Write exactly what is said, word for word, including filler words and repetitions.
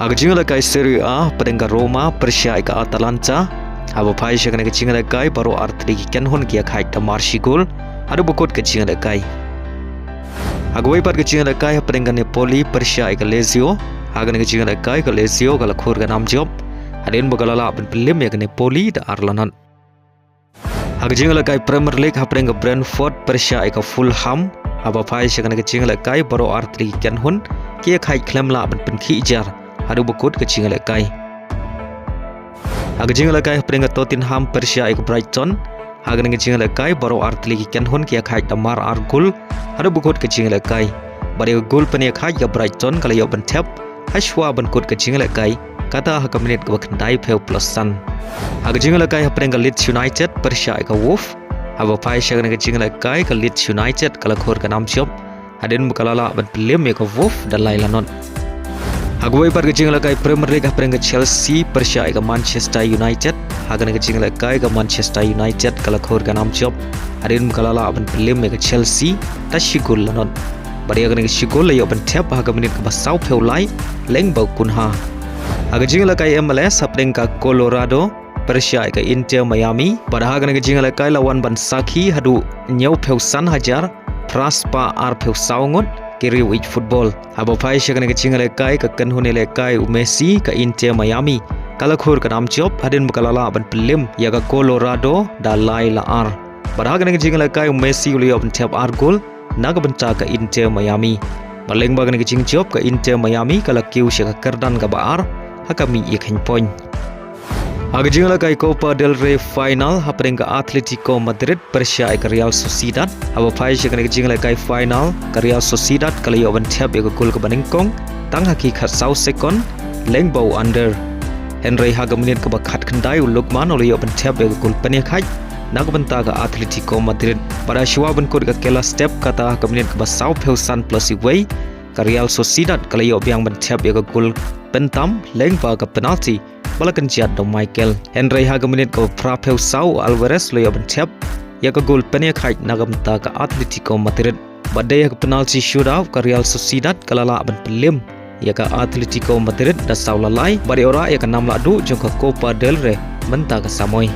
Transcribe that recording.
Ha ka jingïalehkai Serie A, hapdeng ka Roma pyrshah ïa ka Atalanta, haba phai sha kane ka jingïalehkai baroh artylli ki kynhun ki ïakhaid da mar shi gol haduh ba kut ka jingïalehkai. Ha kawei pat ka jingïalehkai, hapdeng ka Napoli pyrshah ïa ka Lazio, ha kane ka jingïalehkai ka Lazio ka la khur ka nam jop hadien ba ka la lah ban pynliem ïa ka Napoli da ar la not. Ha ka jingïalehkai Premier League, hapdeng ka Brentford pyrshah ïa ka Fulham, haba phai sha kane ka jingïalehkai baroh artylli ki kynhun ki ïakhaid khlem lah ban pynkhih jar haduh ba kut ka jingïalehkai. Ha ka jingïalehkai hapdeng ka Tottenham pyrshah ïa ka Brighton, ha kane ka jingïalehkai baroh artylli ki kynhun ki ïakhaid da mar ar gol haduh ba kut ka jingïalehkai. Bad ïa ka gol pynïakhaid ka Brighton ka la ïoh ban thep hashwa ban kut ka jingïalehkai, kata ha ka minit kaba khyndaiphew plus san. Ha ka jingïalehkai hapdeng ka Leeds United pyrshah ïa ka Wolves, haba phai sha kane ka jingïalehkai ka Leeds United ka la khur ka nam jop hadien ba ka la lah ban pynliem ïa ka Wolves da lai la not. Ha kawei pat ka jingïalehkai Premier League, hapdeng ka Chelsea pyrshah ïa ka Manchester United, ha kane ka jingïalehkai ka Manchester United ka la khur ka nam jop hadien ba ka la lah ban pynliem ïa ka Chelsea da shi gol la not. Bad ïa kane ka shi gol la ïoh ban thep ha ka minit kaba sawphew lai lyngba u Cunha. Ha ka jingïalehkai M L S, hapdeng ka Colorado pyrshah ïa ka Inter Miami, bad ha kane ka jingïalehkai la wan ban sakhi haduh hynñiewphew san hajar phra spah arphew saw ngut ki riew ïeit football. Haba phai sha kane ka jingïalehkai ka kynhun ïalehkai u Messi ka Inter Miami ka la khur ka nam jop hadien ba ka la lah ban pynliem ïa ka Colorado da lai la ar. Bad ha kane ka jingïalehkai u Messi u la ïoh ban thep ar gol na ka bynta ka Inter Miami. Bad lyngba kane ka jingjop ka Inter Miami ka la kiew sha ka kyrdan kaba ar ha ka mih ïakhynpoiñ. Ha ka jingïalehkai Copa del Rey final, hapdeng ka Atletico Madrid pyrshah ïa ka Real Sociedad, haba phai sha kane ka jingïalehkai final ka Real Sociedad ka la ïoh ban thep ïa ka gol kaba nyngkong tang ha ki khatsaw sekon lyngba u Ander. Hynrei ha ka minit kaba khatkhyndai u Lookman u la ïoh ban thep ïa ka gol pynïakhaid na ka bynta ka Atletico Madrid. Bad hashwa ban kut ka kylla step, kata ha ka minit kaba sawphew san plus wei, ka Real Sociedad ka la ïoh biang ban thep ïa ka gol pyntam lyngba ka penalti ba la kynjat da u Michael. Hynrei ha ka minit kaba phraphew saw u Alvarez u la ïoh ban thep ïa ka gol pynïakhaid na ka bynta ka Atletico Madrid. Bad dei ha ka penalti shootout ka Real Sociedad ka la lah ban pynliem ïa ka Atletico Madrid da saw la lai, bad ïoh rah ïa ka nam lahduh jong ka Copa del Rey mynta ka samoi.